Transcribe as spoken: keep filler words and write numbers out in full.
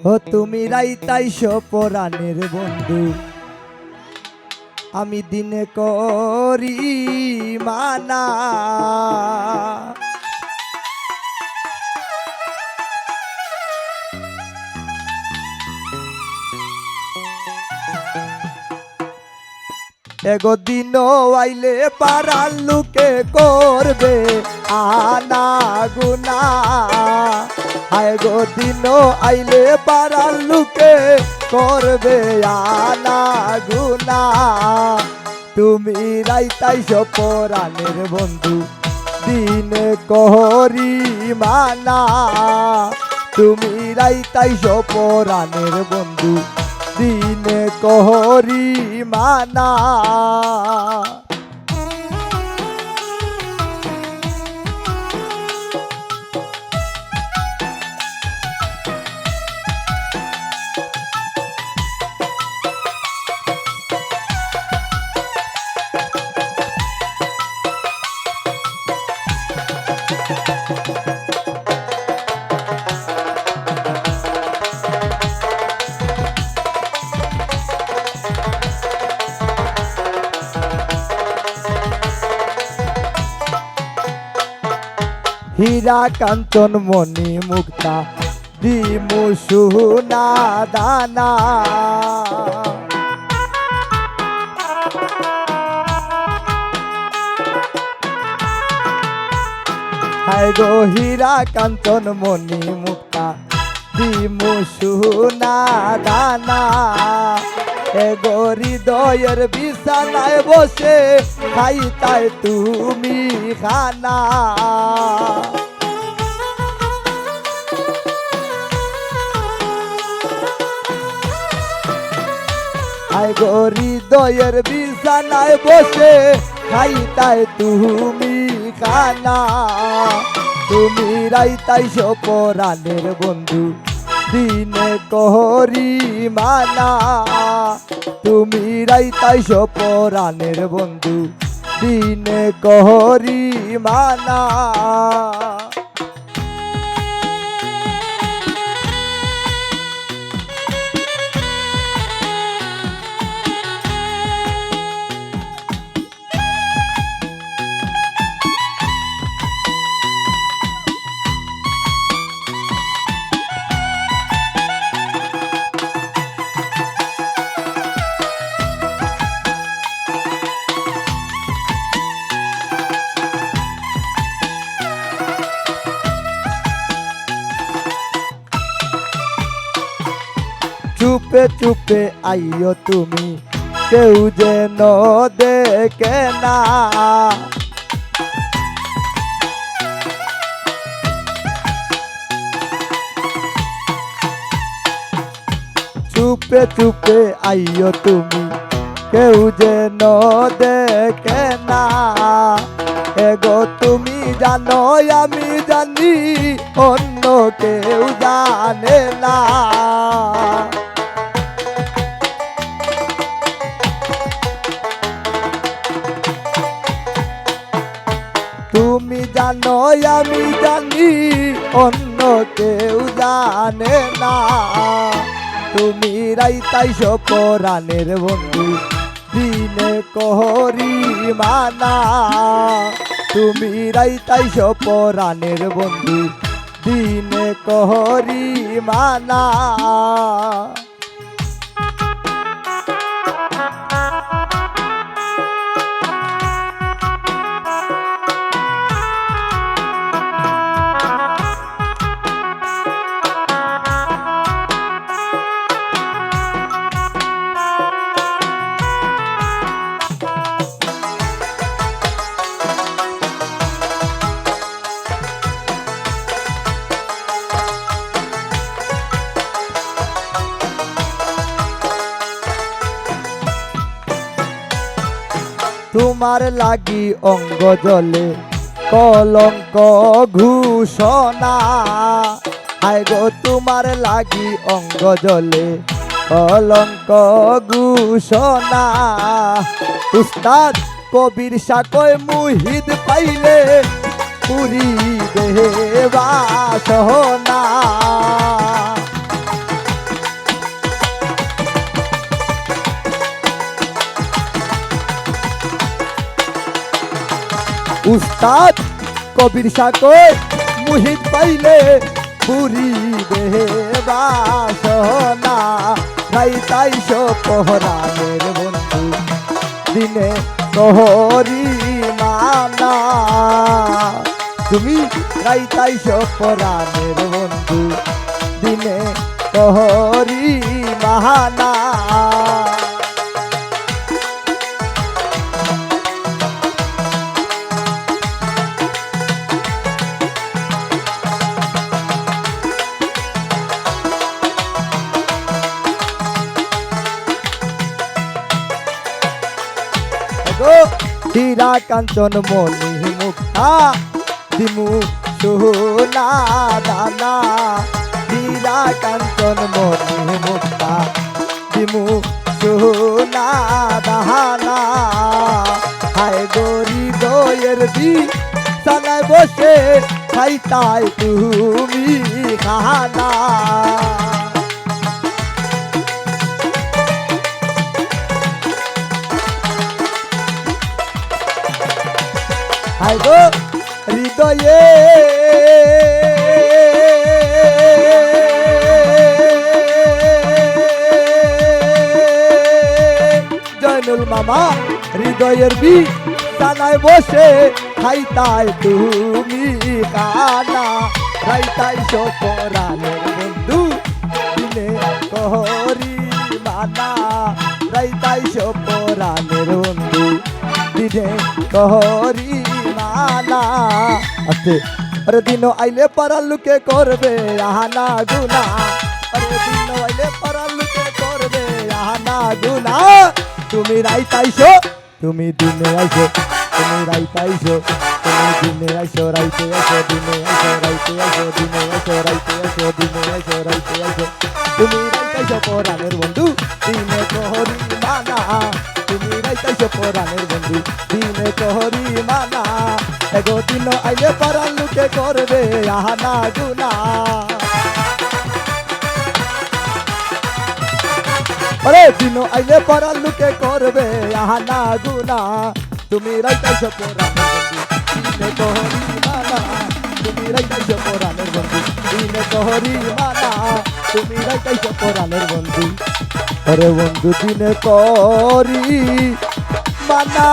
ও তুমি রাইত আইসো পরাণের বন্ধু, আমি দিনে করি মানা। এগো দিনো আইলে পাড়ার লোকে করবে আনাগুনা। হায় গো দিনো আইলে পাড়ার লোকে করবে আনাগুনা। তুমি রাইত আইসো পরাণের বন্ধু, দিনে করি মানা। তুমি রাইত আইসো পরাণের বন্ধু, দিনে করি মানা। হীরা কাঞ্চন মণি মুক্তা দিমু সোনা দানা। হায় গো হীরা কাঞ্চন মণি মুক্তা দিমু সোনা দানা। এগো হৃদয়ের বিছানায় বসে খাইতায় তুমি খানা। হায় গো হৃদয়ের বিছানায় বসে খাইতায় তুমি খানা। তুমি রাইত আইসো পরাণের বন্ধু, দিনে করি মানা। তুমি রাইত আইসো পরাণের বন্ধু, দিনে করি মানা। চুপে চুপে আইও তুমি, কেউ যেন দেখে না। চুপে চুপে আইও তুমি, কেউ যেন দেখে না। এগো তুমি জানো আমি জানি, অন্য কেউ জানে না। তুমি জানো আমি জানি, অন্য কেউ জানে না। তুমি রাইত আইসো পরাণের বন্ধু, দিনে করি মানা। তুমি রাইত আইসো পরাণের বন্ধু, দিনে করি মানা। তোমার লাগি অঙ্গ জ্বলে কলঙ্ক ঘোষণা। হায় গো তোমার লাগি অঙ্গ জ্বলে কলঙ্ক ঘোষণা। উস্তাদ কবির সাকয় মুহিদ পাইলে পুরি দেহে বাসনা। উস্তাদ কবির শাহ কয়, মুহিত পাইলে পুরিবে বাসনা, রাইত আইসো পরাণের বন্ধু, দিনে করি মানা। তুমি রাইত আইসো পরাণের বন্ধু, দিনে করি মানা। গো, হীরা কাঞ্চন মণি মুক্তা, দিমু সোনা দানা। হীরা কাঞ্চন মণি মুক্তা, দিমু সোনা দানা। হায় গো হৃদয়ের বিছানায় বসে খাইতায় তুমি খানা। হায় গো হৃদয়ে জয়নুল মামা, হৃদয়ের বিছানায় বসে খাইতায় তুমি খানা, রাইত আইসো পরাণের বন্ধু, দিনে করি মানা, রাইত আইসো পরাণের বন্ধু, দিনে করি মানা। আস্তে। আরে দিন আইলে পাড়ার লোকে করবে আহানা গুনা। আরে দিন আইলে পাড়ার লোকে করবে আহানা গুনা। তুমি রাইত আইসো, তুমি দিনে আইসো, তুমি রাইত আইসো, তুমি দিনে আইসো, রাইতে আইসো, দিনে আইসো, রাইতে আইসো, দিনে আইসো, রাইতে আইসো, দিনে আইসো, রাইতে আইসো। তুমি রাইত আইসো পরাণের বন্ধু, দিনে করি মানা। তুমি রাইত আইসো পরাণের বন্ধু, দিনে করি মানা। এগো দিন আইলে পাড়ার লোকে করবে আহানা গুনা। আরে দিন আইলে পাড়ার লোকে করবে আহানা গুনা। তুমি রাইত আইসো পরাণের বন্ধু, দিনে করি মানা। তুমি রাইত আইসো পরাণের বন্ধু, দিনে করি মানা। তুমি রাইত আইসো পরাণের বন্ধু, আরে বন্ধু দিনে করি মানা।